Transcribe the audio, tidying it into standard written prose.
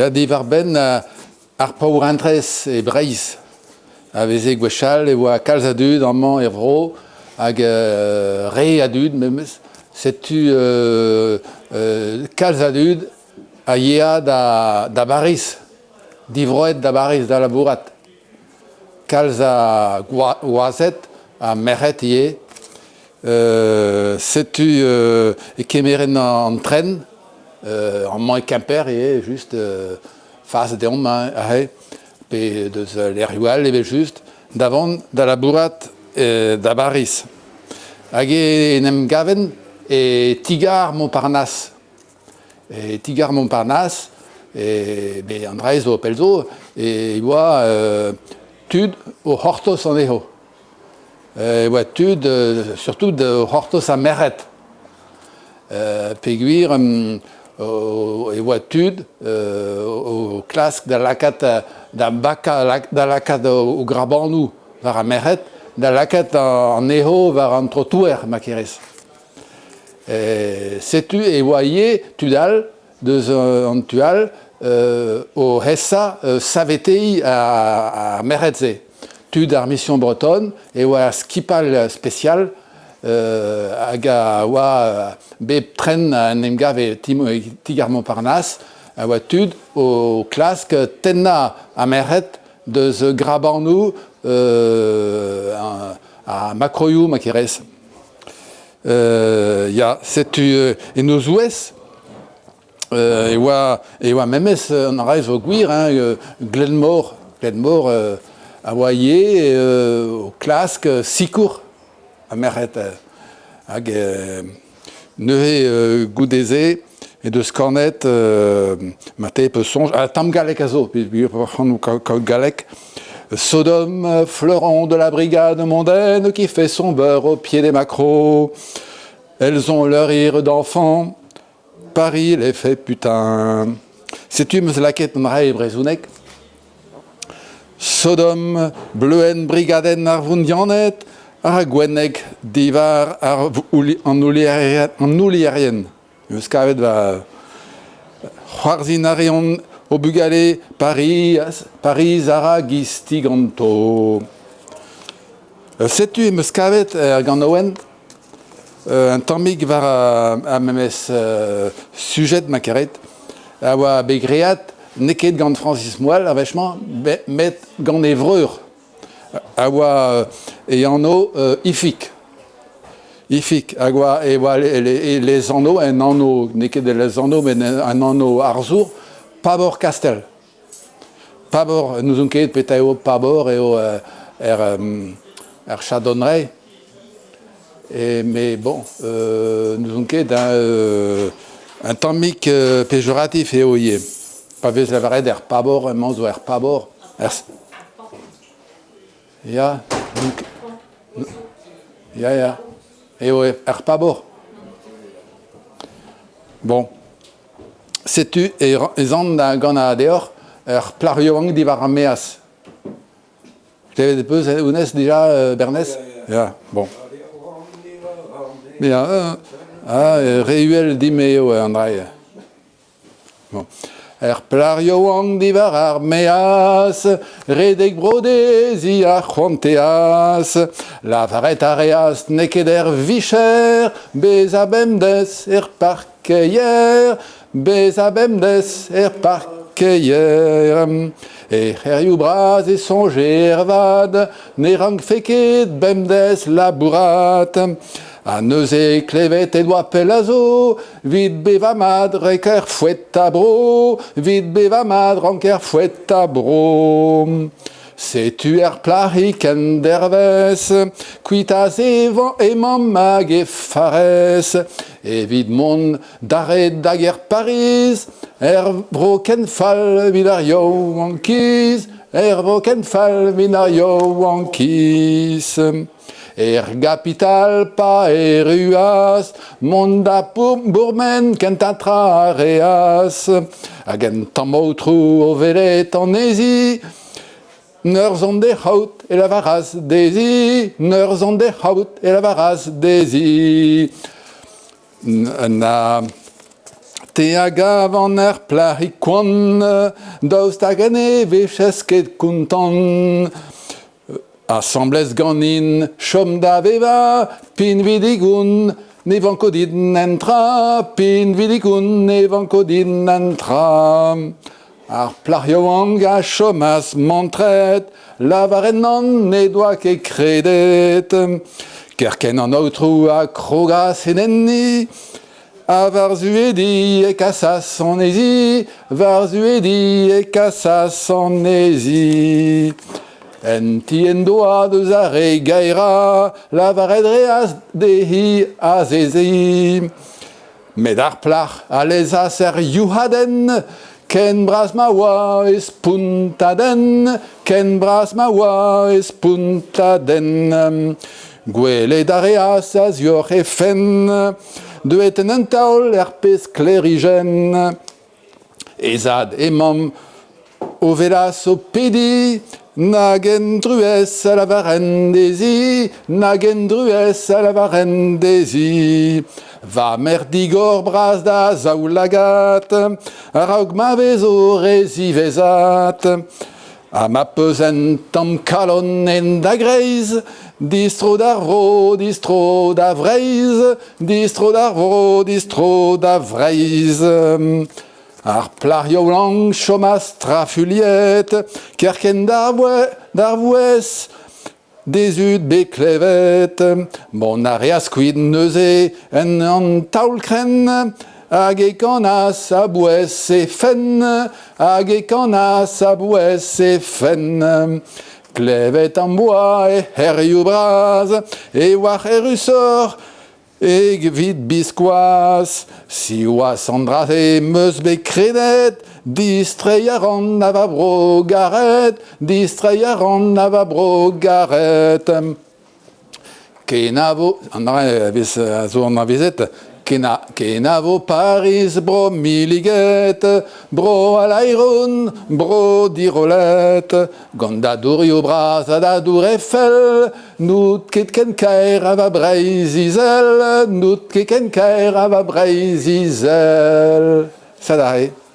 Diwar-benn ar paourentez e Breizh a veze gwechall e oa kalz a dud amañ er vro hag re a dud memes. Setu kalz a dud a yea da Bariz, divroet da Bariz da labourat. Kalz a wazed ha merc'hed ivez. Setu e kemeren an tren amañ e Kemper ivez just fas deomp aze pe deus lec'hioù all evel-just da vont da labourat da Bariz. Hag en em gaven e ti-gar Montparnasse. E ti-gar Montparnasse, e, bet an dra zo pell zo, e oa tud o c'hortoz anezho. E oa tud, surtout o c'hortoz ar merc'hed. Peogwir e oa tud o klask da lakaat da bakañ da lakaat o grabanoù war ar merc'hed, da lakaat anezho war an trotouer ma kerez. Setu e oa ivez tud all deus an tu all o hesañ saveteiñ ar merc'hed-se. Tud ar Mission Bretonne e oa ur skipailh spesial hag a oa bep tren en em gave ti-gar Montparnasse a oa tud o klask tennañ ar merc'hed deus grabanoù ar makroioù ma kerez. Ya, setu en o zouez e oa e oa memes an dra zo gwir hein, Glenmor Glenmor a oa ivez o klask sikour ar merc'hed hag neuze goude-se he deus kanet ma te peus soñj ah tamm galleg a zo kaout galleg Sodome, fleuron de la brigade mondaine qui fait son beurre au pied des maquereaux. Elles ont leur rire d'enfant, Paris les fait putain. Setu 'm eus lakaet an dra e brezhoneg. Sodom, bleuenn brigadenn ar Voundianed, ar Gwenneg diwar ar an houlierien. Eus kavet va c'hoarzhin a reont o bugale Pariz, Pariz a ra gisti ganto. Setu em eus kavet er ganaouenn un tammig war ar memes sujet ma karet a oa bet graet n'eo ket gant Francis Moal ar wech-mañ met gant e vreur a oa e anv Ifig. Ifig hag oa e oa e lesanv un anv n'eo ket e lesanv met un anv arzour Pabor Kastell. Pabor, n'ouzon ket petra eo pabor eo er er Chardonneret. Et mais bon, n'ouzon ket hein, un tammig pejoratif eo ivez. Pa vez lavaret er pabor, emañ zo er pabor. Er... Ya, donc... Ya, ya. Eo er pabor. Bon. Setu ez an da ganañ deoc'h ur plac'h yaouank diwar ar maez. Klevet ez peus honnezh dija, Bernez? Ya, bon. Ya, ah, re uhel din eo an dra. Bon. Er plac'h yaouank diwar ar maez, redek bro dezhi a c'hoanteas. Lavaret a reas n'eo ket er vicher bezañ bemdez er park. Parkeier, bezañ bemdez er parkeier. E c'herioù bras e soñje ervat ne rankfe ket bemdez labourat. Ha neuze klevet he doa pell a zo, 'vit bevañ mat ranker foetañ bro, 'vit bevañ mat ranker foetañ bro. Setu ar plac'hig endervezh, kuitaas e mamm hag he farrez, evit mont d'ar-red da gêr Pariz, er vro ken fall evit ar yaouankiz, er vro ken fall evit ar yaouankiz. Er gapital pa erruas, mont da bourmen kentañ tra a reas, hag un tamm aotrou o welet anezhi, N'eur zont d'he c'haout e lavaras dezhi, n'eur zont d'he c'haout e lavaras dezhi. Na te Te a gavan er plac'hig koant, daoust hag ne vefes ket kontant? Asambles ganin chom da vevañ, pinvidik on, ne vanko dit netra, pinvidik on, ne vanko dit netra. Ar plac'h yaouank a chomas mantret, lavaret nann n'he doa ket kredet. Kerkent an aotrou a krogas en enni, ha war-zu e di e kasas anezhi, war-zu e di e kasas anezhi. En ti en doa deus ar re gaerañ, lavaret reas dezhi azeziñ. Met ar plac'h a lezas er youc'hadenn, ken bras ma oa e spontadenn, ken bras ma oa e spontadenn. Gwelet a reas a-zioc'h he fenn, deuet en un taol er pezh sklêrijenn. He zad, he mamm, o welas o pediñ, nag en druez a lavaren dezhi, nag en druez a lavaren dezhi. Va merc'h digor bras da zaoulagad, a-raok ma vezo re ziwezhat. Ha ma peus un tamm kalon en da greiz, distro d'ar vro, distro da Vreizh, distro d'ar vro, distro da Vreizh. Ar plac'h yaouank chomas strafuilhet, kerkent d'ar vouezh d'he zud bet klevet. Mont a reas kuit neuze en an taol-krenn, hag e kanas a-bouez he fenn, hag e kanas a-bouez he fenn. Klevet am boa e c'herioù bras, e oa errusoc'h Evit biskoazh, siwazh an dra-se 'm eus bet kredet, distreiñ a ran a va bro garet, distreiñ a ran a va bro garet. Kenavo, an dra a zo anavezet, Kenavo Pariz, bro milliget, bro Alairon, bro Dirolet, gant da dourioù bras ha da dour Eiffel, N'out ket ken kaer ha va Breizh-Izel, n'out ket ken kaer ha va Breizh-Izel. Sad aze.